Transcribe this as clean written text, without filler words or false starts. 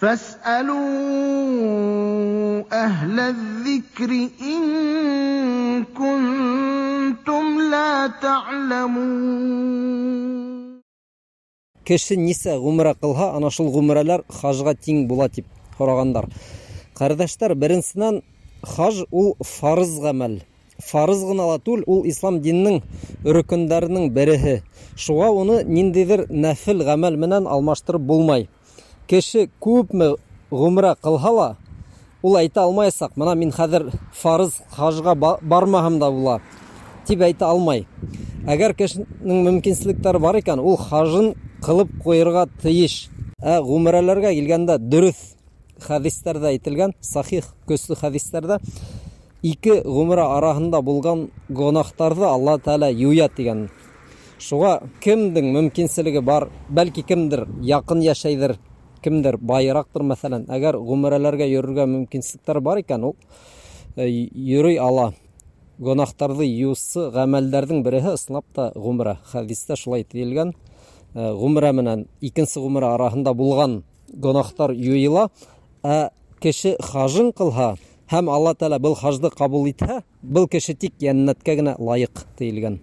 فاسألوا أهل الذكر إن كنتم لا تعلمون. Кеше нисә ғүмрә ҡылһа, ана шул ғүмрәләр хажға тиң була тип һорағандар. Ҡәрҙәштәр, беренсенән, хаж ул фарыз ғәмәл. Фарыз ғына ла түгел, ул ислам диненең рөкөндәренең береһе. Шуға уны ниндәйҙер нәфил ғәмәл менән алмаштырып булмай. Кеше күпме ғүмрә ҡылһа ла, ул әйтә алмаясаҡ, мына мин хәҙер фарыз хажға бармаһам да була, тип әйтә алмай. Әгәр кешенең мөмкинселектәре бар икән, ул хажын ҡылып ҡуйырға тейеш. Ә ғүмрәләргә килгәндә, дөрөҫ хәдистәрҙә әйтелгән, сахих көслө хәдистәрҙә, ике ғүмрә араһында булған гонаһтарҙы Алла Тәғәлә юя тигән. Шуға кемдең мөмкинселеге бар, бәлки кемдер яҡын йәшәйҙер, кемдер байыраҡтыр, мәҫәлән, әгәр ғүмрәләргә йөрөргә мөмкинселектәр бар икән, ул йөрөй ала. Гонаһтарҙы йыусы ғәмәлдәрҙең береһе ысынлап та ғүмрә. Хәдистә шулай тиелгән. Ғүмрә менән икенсе ғүмрә араһында булған гонаһтар юйыла. Ә кеше хажын ҡылһа һәм Алла Тәғәлә был хажды ҡабул итһә, был кеше тик йәннәткә генә лайыҡ тиелгән.